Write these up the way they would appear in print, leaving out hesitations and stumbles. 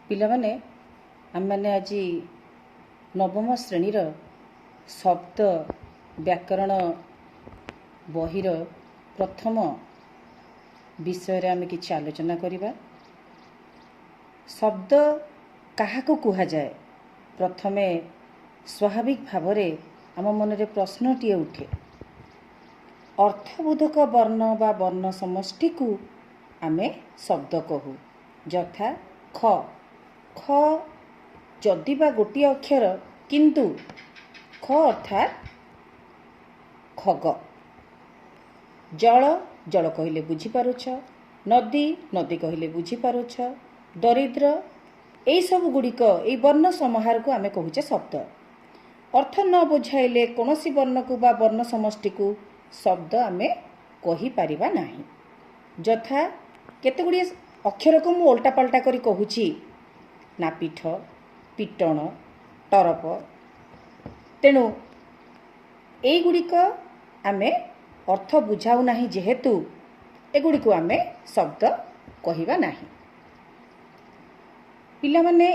ପିଲାମାନେ, ଆମେମାନେ ଆଜି ନବମ ଶ୍ରେଣୀର ଶବ୍ଦ ବ୍ୟାକରଣ ବହିର ପ୍ରଥମ ବିଷୟରେ ଆମେ କିଛି ଆଲୋଚନା କରିବା। ଶବ୍ଦ କାହାକୁ କୁହାଯାଏ? ପ୍ରଥମେ ସ୍ୱାଭାବିକ ଭାବରେ ଆମ ମନରେ ପ୍ରଶ୍ନଟିଏ ଉଠେ। ଅର୍ଥବୋଧକ ବର୍ଣ୍ଣ ବା ବର୍ଣ୍ଣ ସମଷ୍ଟିକୁ ଆମେ ଶବ୍ଦ କହୁ। ଯଥା ଖ। ଖ ଯଦି ବା ଗୋଟିଏ ଅକ୍ଷର, କିନ୍ତୁ ଖ ଅର୍ଥାତ୍ ଖଗ। ଜଳ, ଜଳ କହିଲେ ବୁଝିପାରୁଛ। ନଦୀ, ନଦୀ କହିଲେ ବୁଝିପାରୁଛ। ଦରିଦ୍ର, ଏଇସବୁ ଗୁଡ଼ିକ, ଏଇ ବର୍ଣ୍ଣ ସମାହାରକୁ ଆମେ କହୁଛେ ଶବ୍ଦ। ଅର୍ଥ ନ ବୁଝାଇଲେ କୌଣସି ବର୍ଣ୍ଣକୁ ବା ବର୍ଣ୍ଣ ସମଷ୍ଟିକୁ ଶବ୍ଦ ଆମେ କହିପାରିବା ନାହିଁ। ଯଥା କେତେ ଗୁଡ଼ିଏ ଅକ୍ଷରକୁ ମୁଁ ଓଲଟାପାଲଟା କରି କହୁଛି, ନାପିଠ, ପିଟଣ, ଟରପ। ତେଣୁ ଏଇଗୁଡ଼ିକ ଆମେ ଅର୍ଥ ବୁଝାଉ ନାହିଁ, ଯେହେତୁ ଏଗୁଡ଼ିକୁ ଆମେ ଶବ୍ଦ କହିବା ନାହିଁ। ପିଲାମାନେ,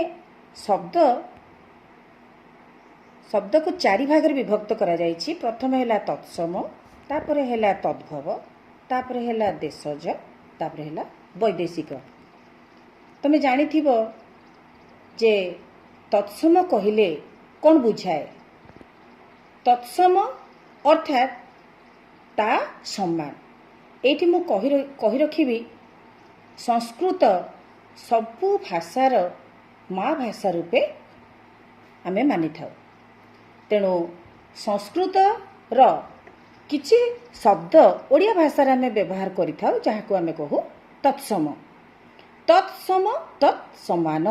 ଶବ୍ଦକୁ ଚାରି ଭାଗରେ ବିଭକ୍ତ କରାଯାଇଛି। ପ୍ରଥମେ ହେଲା ତତ୍ସମ, ତାପରେ ହେଲା ତଦ୍ଭବ, ତାପରେ ହେଲା ଦେଶଜ, ତାପରେ ହେଲା ବୈଦେଶିକ। ତମେ ଜାଣିଥିବ ଯେ ତତ୍ସମ କହିଲେ କ'ଣ ବୁଝାଏ? ତତ୍ସମ ଅର୍ଥାତ୍ ତା ସମାନ। ଏଇଠି ମୁଁ କହି ରଖିବି, ସଂସ୍କୃତ ସବୁ ଭାଷାର ମା ଭାଷା ରୂପେ ଆମେ ମାନିଥାଉ। ତେଣୁ ସଂସ୍କୃତର କିଛି ଶବ୍ଦ ଓଡ଼ିଆ ଭାଷାରେ ଆମେ ବ୍ୟବହାର କରିଥାଉ, ଯାହାକୁ ଆମେ କହୁ ତତ୍ସମ। ତତ୍ସମ, ତତ୍ ସମାନ,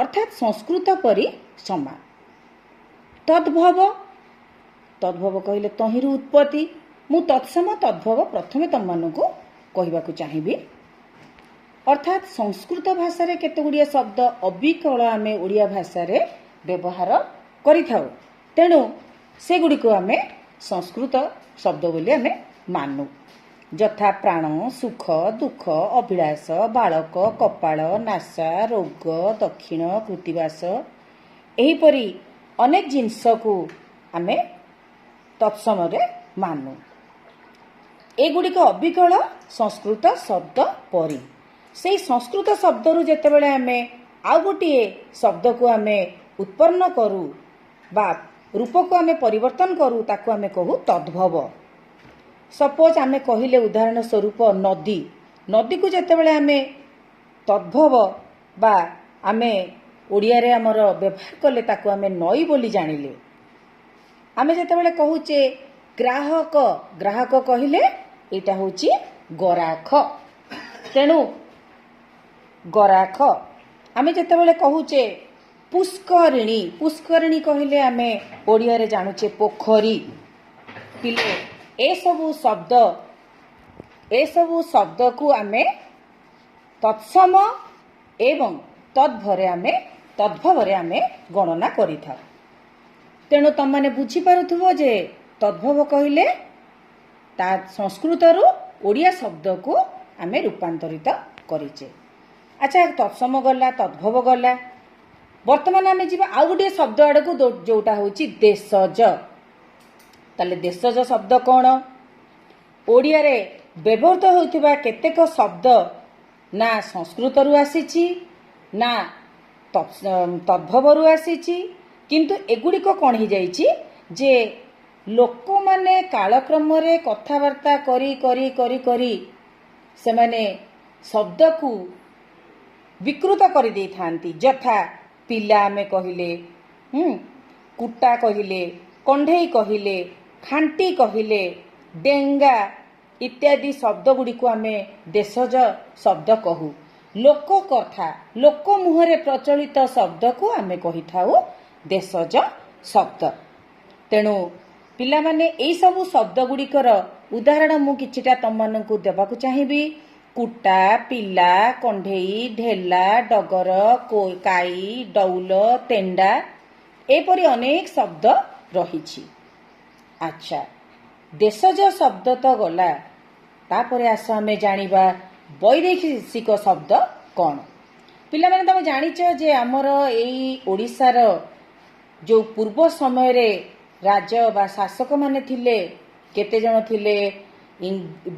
ଅର୍ଥାତ୍ ସଂସ୍କୃତ ପରି ସମାନ। ତଦ୍ଭବ, ତଦ୍ଭବ କହିଲେ ତହିଁରୁ ଉତ୍ପତ୍ତି। ମୁଁ ତତ୍ସମ, ତଦ୍ଭବ ପ୍ରଥମେ ତମମାନଙ୍କୁ କହିବାକୁ ଚାହିଁବି। ଅର୍ଥାତ୍ ସଂସ୍କୃତ ଭାଷାରେ କେତେ ଗୁଡ଼ିଏ ଶବ୍ଦ ଅବିକଳ ଆମେ ଓଡ଼ିଆ ଭାଷାରେ ବ୍ୟବହାର କରିଥାଉ। ତେଣୁ ସେଗୁଡ଼ିକୁ ଆମେ ସଂସ୍କୃତ ଶବ୍ଦ ବୋଲି ଆମେ ମାନୁ। ଯଥା ପ୍ରାଣ, ସୁଖ, ଦୁଃଖ, ଅଭିଳାଷ, ବାଳକ, କପାଳ, ନାସା, ରୋଗ, ଦକ୍ଷିଣ, କୃତିବାସ, ଏହିପରି ଅନେକ ଜିନିଷକୁ ଆମେ ତତ୍ସମରେ ମାନୁ। ଏଗୁଡ଼ିକ ଅବିକଳ ସଂସ୍କୃତ ଶବ୍ଦ ପରି। ସେଇ ସଂସ୍କୃତ ଶବ୍ଦରୁ ଯେତେବେଳେ ଆମେ ଆଉ ଗୋଟିଏ ଶବ୍ଦକୁ ଆମେ ଉତ୍ପନ୍ନ କରୁ ବା ରୂପକୁ ଆମେ ପରିବର୍ତ୍ତନ କରୁ, ତାକୁ ଆମେ କହୁ ତଦ୍ଭବ। ସପୋଜ ଆମେ କହିଲେ ଉଦାହରଣ ସ୍ୱରୂପ ନଦୀ। ନଦୀକୁ ଯେତେବେଳେ ଆମେ ତଦ୍ଭବ ବା ଆମେ ଓଡ଼ିଆରେ ଆମର ବ୍ୟବହାର କଲେ, ତାକୁ ଆମେ ନଈ ବୋଲି ଜାଣିଲେ। ଆମେ ଯେତେବେଳେ କହୁଛେ ଗ୍ରାହକ, ଗ୍ରାହକ କହିଲେ ଏଇଟା ହେଉଛି ଗରାଖ। ତେଣୁ ଗରାଖ। ଆମେ ଯେତେବେଳେ କହୁଛେ ପୁଷ୍କରିଣୀ, ପୁଷ୍କରିଣୀ କହିଲେ ଆମେ ଓଡ଼ିଆରେ ଜାଣୁଛେ ପୋଖରୀ। ପିଲେ, ଏସବୁ ଶବ୍ଦକୁ ଆମେ ତତ୍ସମ ଏବଂ ତଦ୍ଭବରେ ଆମେ ଗଣନା କରିଥାଉ। ତେଣୁ ତମମାନେ ବୁଝିପାରୁଥିବ ଯେ ତଦ୍ଭବ କହିଲେ ତା ସଂସ୍କୃତରୁ ଓଡ଼ିଆ ଶବ୍ଦକୁ ଆମେ ରୂପାନ୍ତରିତ କରିଛେ। ଆଚ୍ଛା, ତତ୍ସମ ଗଲା, ତଦ୍ଭବ ଗଲା। ବର୍ତ୍ତମାନ ଆମେ ଯିବା ଆଉ ଗୋଟିଏ ଶବ୍ଦ ଆଡ଼କୁ, ଯୋଉଟା ହେଉଛି ଦେଶଜ। ତାହେଲେ ଦେଶଜ ଶବ୍ଦ କ'ଣ? ଓଡ଼ିଆରେ ବ୍ୟବହୃତ ହେଉଥିବା କେତେକ ଶବ୍ଦ ନା ସଂସ୍କୃତରୁ ଆସିଛି ନା ତଦ୍ଭବରୁ ଆସିଛି, କିନ୍ତୁ ଏଗୁଡ଼ିକ କ'ଣ ହେଇଯାଇଛି ଯେ ଲୋକମାନେ କାଳକ୍ରମରେ କଥାବାର୍ତ୍ତା କରି କରି କରି କରି ସେମାନେ ଶବ୍ଦକୁ ବିକୃତ କରିଦେଇଥାନ୍ତି। ଯଥା ପିଲା ଆମେ କହିଲେ, କୁଟା କହିଲେ, କଣ୍ଢେଇ କହିଲେ, ଖାଣ୍ଟି କହିଲେ, ଡେଙ୍ଗା ଇତ୍ୟାଦି ଶବ୍ଦ ଗୁଡ଼ିକୁ ଆମେ ଦେଶଜ ଶବ୍ଦ କହୁ। ଲୋକ କଥା, ଲୋକ ମୁହଁରେ ପ୍ରଚଳିତ ଶବ୍ଦକୁ ଆମେ କହିଥାଉ ଦେଶଜ ଶବ୍ଦ। ତେଣୁ ପିଲାମାନେ, ଏଇସବୁ ଶବ୍ଦ ଗୁଡ଼ିକର ଉଦାହରଣ ମୁଁ କିଛିଟା ତମମାନଙ୍କୁ ଦେବାକୁ ଚାହିଁବି। କୁଟା, ପିଲା, କଣ୍ଢେଇ, ଢେଲା, ଡଗର, କାଇ, ଡଉଲ, ତେଣ୍ଡା, ଏପରି ଅନେକ ଶବ୍ଦ ରହିଛି। ଆଚ୍ଛା, ଦେଶଜ ଶବ୍ଦ ତ ଗଲା। ତାପରେ ଆସ ଆମେ ଜାଣିବା ବୈଦେଶିକ ଶବ୍ଦ କ'ଣ। ପିଲାମାନେ, ତମେ ଜାଣିଛ ଯେ ଆମର ଏଇ ଓଡ଼ିଶାର ଯେଉଁ ପୂର୍ବ ସମୟରେ ରାଜ ବା ଶାସକମାନେ ଥିଲେ, କେତେ ଜଣ ଥିଲେ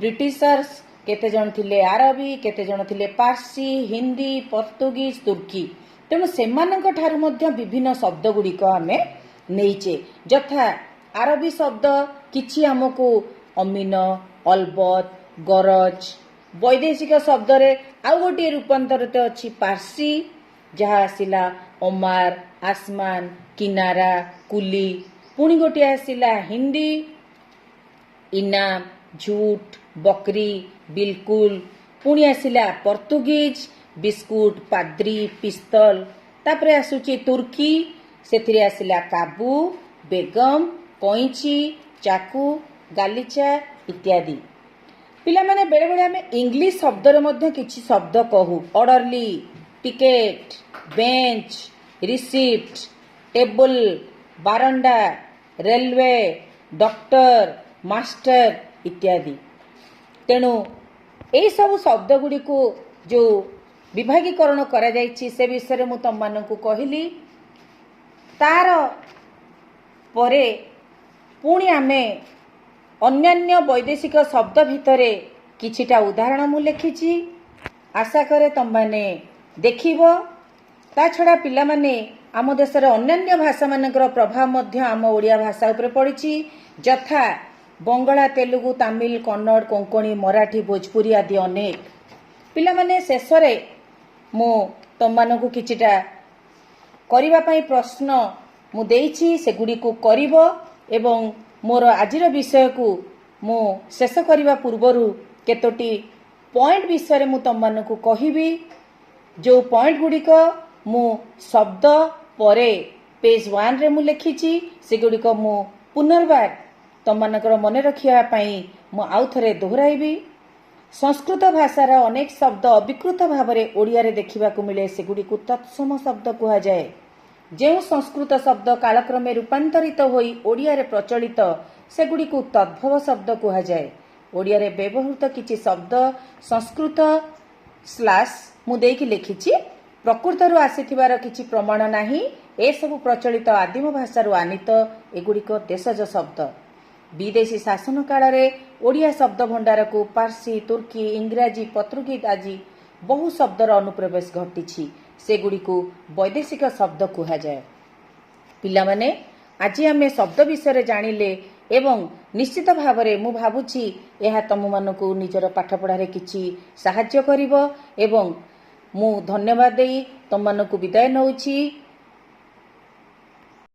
ବ୍ରିଟିଶର୍ସ, କେତେ ଜଣ ଥିଲେ ଆରବୀ, କେତେ ଜଣ ଥିଲେ ପାର୍ସୀ, ହିନ୍ଦୀ, ପର୍ତ୍ତୁଗିଜ, ତୁର୍କୀ। ତେଣୁ ସେମାନଙ୍କ ଠାରୁ ମଧ୍ୟ ବିଭିନ୍ନ ଶବ୍ଦ ଗୁଡ଼ିକ ଆମେ ନେଇଛେ। ଯଥା ଆରବୀ ଶବ୍ଦ କିଛି ଆମକୁ ଅମିନ, ଅଲବତ, ଗରଜ। ବୈଦେଶିକ ଶବ୍ଦରେ ଆଉ ଗୋଟିଏ ରୂପାନ୍ତରିତ ଅଛି ପାର୍ସୀ, ଯାହା ଆସିଲା ଅମାର, ଆସମାନ, କିନାରା, କୁଲି। ପୁଣି ଗୋଟିଏ ଆସିଲା ହିନ୍ଦୀ, ଇନାମ, ଝୁଟ, ବକରି, ବିଲକୁଲ। ପୁଣି ଆସିଲା ପର୍ତ୍ତୁଗିଜ, ବିସ୍କୁଟ, ପାଦ୍ରୀ, ପିସ୍ତଲ। ତାପରେ ଆସୁଛି ତୁର୍କୀ, ସେଥିରେ ଆସିଲା କାବୁ, ବେଗମ, କଇଁଚି, ଚାକୁ, ଗାଲିଚା ଇତ୍ୟାଦି। ପିଲାମାନେ, ବେଳେବେଳେ ଆମେ ଇଂଲିଶ ଶବ୍ଦରେ ମଧ୍ୟ କିଛି ଶବ୍ଦ କହୁ: orderly, ticket, bench, receipt, table, ବାରଣ୍ଡା, ରେଲୱେ, ଡକ୍ଟର, ମାଷ୍ଟର ଇତ୍ୟାଦି। ତେଣୁ ଏହିସବୁ ଶବ୍ଦ ଗୁଡ଼ିକୁ ଯେଉଁ ବିଭାଗୀକରଣ କରାଯାଇଛି, ସେ ବିଷୟରେ ମୁଁ ତମମାନଙ୍କୁ କହିଲି। ତାର ପରେ ପୁଣି ଆମେ ଅନ୍ୟାନ୍ୟ ବୈଦେଶିକ ଶବ୍ଦ ଭିତରେ କିଛିଟା ଉଦାହରଣ ମୁଁ ଲେଖିଛି। ଆଶା କରେ ତମମାନେ ଦେଖିବ। ତା ଛଡ଼ା ପିଲାମାନେ, ଆମ ଦେଶରେ ଅନ୍ୟାନ୍ୟ ଭାଷାମାନଙ୍କର ପ୍ରଭାବ ମଧ୍ୟ ଆମ ଓଡ଼ିଆ ଭାଷା ଉପରେ ପଡ଼ିଛି, ଯଥା ବଙ୍ଗଳା, ତେଲୁଗୁ, ତାମିଲ, କନ୍ନଡ଼, କୋଙ୍କଣୀ, ମରାଠୀ, ଭୋଜପୁରୀ ଆଦି ଅନେକ। ପିଲାମାନେ, ଶେଷରେ ମୁଁ ତମମାନଙ୍କୁ କିଛିଟା କରିବା ପାଇଁ ପ୍ରଶ୍ନ ମୁଁ ଦେଇଛି, ସେଗୁଡ଼ିକୁ କରିବ। ଏବଂ ମୋର ଆଜିର ବିଷୟକୁ ମୁଁ ଶେଷ କରିବା ପୂର୍ବରୁ କେତୋଟି ପଏଣ୍ଟ ବିଷୟରେ ମୁଁ ତମମାନଙ୍କୁ କହିବି, ଯେଉଁ ପଏଣ୍ଟ ଗୁଡ଼ିକ ମୁଁ ଶବ୍ଦ ପରେ ପେଜ୍ 1ରେ ମୁଁ ଲେଖିଛି। ସେଗୁଡ଼ିକ ମୁଁ ପୁନର୍ବାର ତମମାନଙ୍କର ମନେ ରଖିବା ପାଇଁ ମୁଁ ଆଉ ଥରେ ଦୋହରାଇବି। ସଂସ୍କୃତ ଭାଷାର ଅନେକ ଶବ୍ଦ ଅବିକୃତ ଭାବରେ ଓଡ଼ିଆରେ ଦେଖିବାକୁ ମିଳେ, ସେଗୁଡ଼ିକୁ ତତ୍ସମ ଶବ୍ଦ କୁହାଯାଏ। ଯେଉଁ ସଂସ୍କୃତ ଶବ୍ଦ କାଳକ୍ରମେ ରୂପାନ୍ତରିତ ହୋଇ ଓଡ଼ିଆରେ ପ୍ରଚଳିତ, ସେଗୁଡ଼ିକୁ ତଦ୍ଭବ ଶବ୍ଦ କୁହାଯାଏ। ଓଡ଼ିଆରେ ବ୍ୟବହୃତ କିଛି ଶବ୍ଦ ସଂସ୍କୃତ ସ୍ଲାସ୍ ମୁଁ ଦେଇକି ଲେଖିଛି, ପ୍ରକୃତରୁ ଆସିଥିବାର କିଛି ପ୍ରମାଣ ନାହିଁ। ଏସବୁ ପ୍ରଚଳିତ ଆଦିମ ଭାଷାରୁ ଆନିତ। ଏଗୁଡ଼ିକ ଦେଶଜ ଶବ୍ଦ। ବିଦେଶୀ ଶାସନ କାଳରେ ଓଡ଼ିଆ ଶବ୍ଦ ଭଣ୍ଡାରକୁ ପାର୍ସୀ, ତୁର୍କୀ, ଇଂରାଜୀ, ପର୍ତ୍ତୁଗିଜ ଆଦି ବହୁ ଶବ୍ଦର ଅନୁପ୍ରବେଶ ଘଟିଛି। ସେଗୁଡ଼ିକୁ ବୈଦେଶିକ ଶବ୍ଦ କୁହାଯାଏ। ପିଲାମାନେ, ଆଜି ଆମେ ଶବ୍ଦ ବିଷୟରେ ଜାଣିଲେ ଏବଂ ନିଶ୍ଚିତ ଭାବରେ ମୁଁ ଭାବୁଛି ଏହା ତମମାନଙ୍କୁ ନିଜର ପାଠପଢ଼ାରେ କିଛି ସାହାଯ୍ୟ କରିବ। ଏବଂ ମୁଁ ଧନ୍ୟବାଦ ଦେଇ ତମମାନଙ୍କୁ ବିଦାୟ ନେଉଛି।